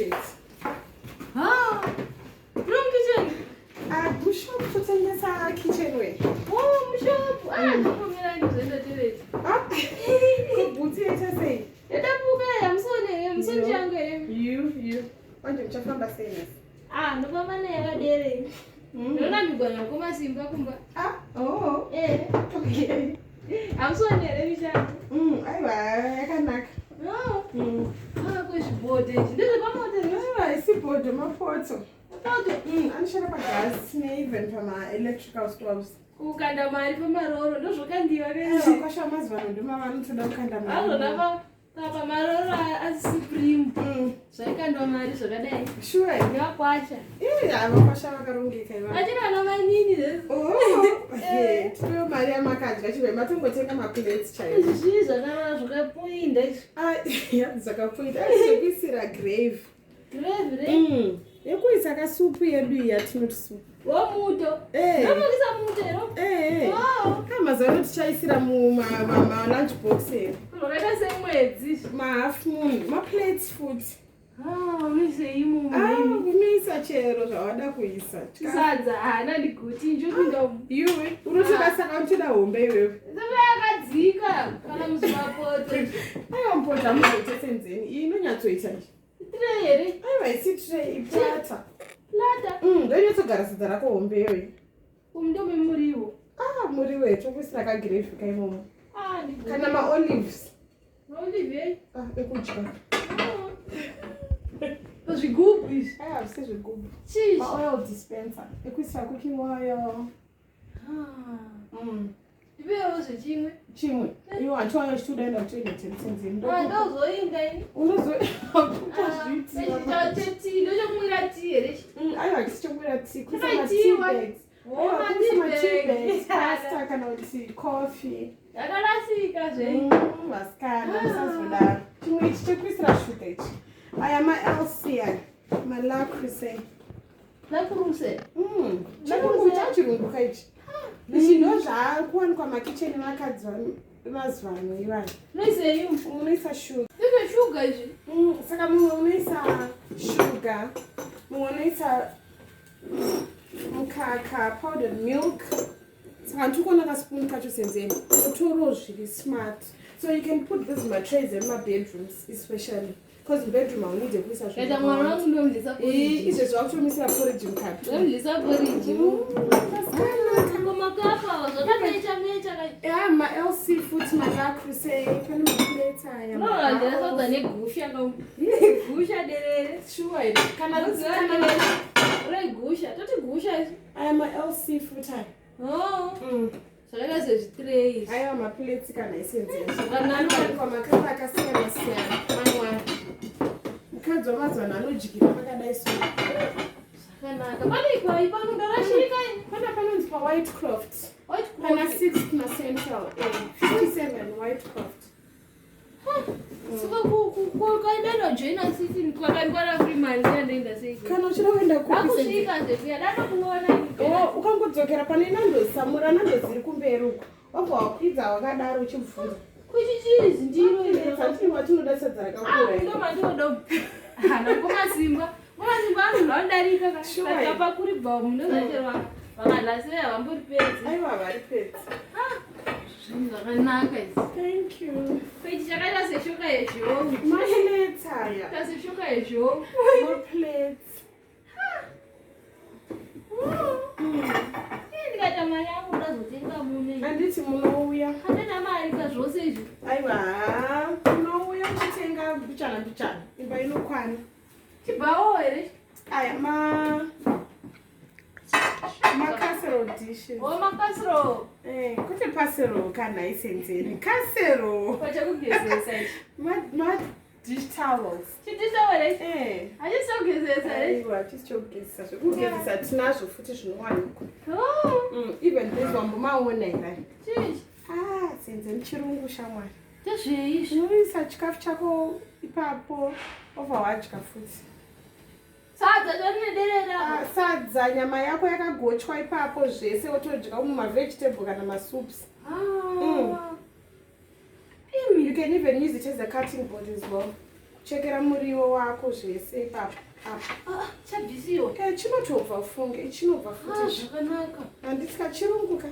Toilet. Ha. Room kitchen. Ah, mushop totengesa kitchenware. Oh, mushop. Ah, ndopomera ndizoenda toilet. Ah, kubhutsi yaita sei? Yadabuka yamusone, musone changu here. You, you. Manje muchafamba sei nhasi? Ah, ndofamba naye yakadere. Ndinoona migwanya komasimba kumba. Ah, oh. Eh. Okay. Hamusoni here michangu? Aiwa, yakanaka. Oh. Ah, kwezvibhodho izvi. Ndezvepamoto here? Aiwa, isi bhodho mapoto. Poto. Anoshanda pagasi neeven pama-electrical stoves. Kukanda mari pamaroro ndozvokandiwa Aiwa, kaizvi. kwasha mazuva ano ndoma vanotoda kukanda mari. Azvona pamaroro asupreme zvaikandwa mari zvakadai. Sure. Nevakwasha. Ih, vakwasha vakarongeka ivavo. Achiri vana mainini zve. Oh, eh, tipewo mari yamakadya chibva matongotenga maplates chaiwo. Izvi zvii zvakarara zvakapoinda izvi. Ah, ya, zvakapoinda. Ah, zvekuisira gravy. Gravy re. Yekuisa kasupu yedu iyi yatinoti supu. Womuto. Eh. Ndomukisa muto here? Eh, eh. Oh. Ka mazuva ano tichaisira mumalunch box edu. Zvakaita semwedzi izvi. Mahalf moon, maplates futi. Ah, unoisei imomo? Ah, imi? unoisa chero zvawada kuisa. Sadza haana ndiguti njopinda umu. Iwe, unotoda saka unotoda hombe iwewe. Saka yakadzika kana muzvimapoto. Aiwa mupoto hamuzoite senzeni. Iyi inonyatsoita iyi. Tray here? Aiwa isi tray iplata. Plata. Ndonyatsogara sadza rako hombe iyoyi. Umu ndomemuriwo. Ah, muriwo tokuisira kagirevhi kaimomo. Ah, ndiguti. Kana maolives. Maolive ei? Ah, ekudya. Ah. Pazvigubhu izvi. Aiwa hazvisi zvigubhu. Chii? Maoil dispenser. Ekuisira cooking oil. Ah. Ndipewo zvechimwe. Chimwe. Iwe hatiwanga chitoda enda kutoilet senzeni. Ah, ndozoinda ini. Unozozviitira. Chetii, ndochokumwira tii here ichi? Aiwa hachisi chokumwira tea. Kuisa Kuisa ma tea, tea what? bags. Oh, Aiwa ma kuisa tea ma tea bags. bags. Pasta kana kuti coffee. Yakarasika zve. Vasikana musazodaro. Chimwe ichi chekuisira shuga ichi. Aya ma-LC aya. Malacruse. Lakuruse. Chirungu chachirungu kaichi. Izvi ndo zvaakuwanikwa makicheni vakadzi mazuva ano ivayo. Unoisei umu? Unoisa shuga. Ndezveshuga izvi. Saka mumwe unoisa shuga, mumwe unoisa mukaka, powdered milk. Saka ndiri kaspoon kacho senzeni. Utorawo zviri smart. So you can put these matrays emumabedrooms especially. Because bedroom haunide kuisa zvinhu Kaita mwana zvakawanda. wangu ndomudlisa Eh, porridge. Izvezvi vakutomisira porridge mukati. Ndomudlisa porridge. Vasikana. Ngomakapa zvakamecha mecha kai. Yeah, ma-LC futi malacruse pane maplates aya. Unolandira sadza negusha ka. Gusha derere. Sure, here. Kana Unoziva kana derere. Regusha. Toti gusha izvi. aya ma-LC futi aya. Oh. Zvakaita sezvitray izvi. Aiwa maplates kana isenzeni. Zvakanaka. Anowanikwa makara akasiyana siyana. Mamwe aya. Mukadzi wamazuva ano anodyira pakadai so. Zvakanaka. Pane ikwai pano ndarashika ini. Pana panonzi paWhitecroft. White Pana coffee. 6 naCentral. 57 Whitecroft. Saka kwaida joina city kwakangwara Freeman ndandoenda sei. Kana uchida kuenda kupi Senzeni? Akusvika zvekuya danokuona ini. Oh, ukangodzokera pane Nando's, Samura Nando's iri kumberi uko. Wabva wakwidza wakadaro uchibvunza. Kuchichizi ndiro iri. Hatini watinoda sadza rakakura. Ah, ndo mandinoda. Hana komasimba. Komasimba anhu vanodarika ka. Sure. Kapakuribva munozacherwa. Vakadlasira havambori pedzi. Aiwa vari pedzi. Zvinhu zvakanaka izvi. Thank you. Ichi chakaita seshoka yezhou. Maplates aya. Kaita seshoka yezhou. Maplates. Ii, ndikaita mari yangu ndazotenga muno. Handiti munouya. Handina mari ka zvose izvi. Aiwa, munouya muchitenga mbichana mbichana. Imba inokwana. Chibhawo here? Aya ma casserole dishes. O makasiro. Eh, kwete passerole kana isenzeni. Casserole. Pachakugezesa ichi. Ma dish towels. Chidishawo here? Eh. Hachisi chokugezesa here? Aiwa, hachisi chokugezesa. Zvekugezesa tinazvo futi zvinowanikwa. Oh, Even this wambomaona here. chii? Ah, senzeni chirungu shamwari. Ndezvei izvi? Unoisa chikafu chako ipapo obva wadya futi. Sadza charine derera. Ah, sadza nyama yako yakagochwa ipapo zvese wotodya mumavegetable kana masoups. Ah. You can even use it as a cutting board as well. Kuchekera muriwo wako zvese ipapo apa. Ah, chabvisiwa. Eh, chinotobva ufunge, chinobva futi. Ah, zvakanaka. Handiti kachirungu ka.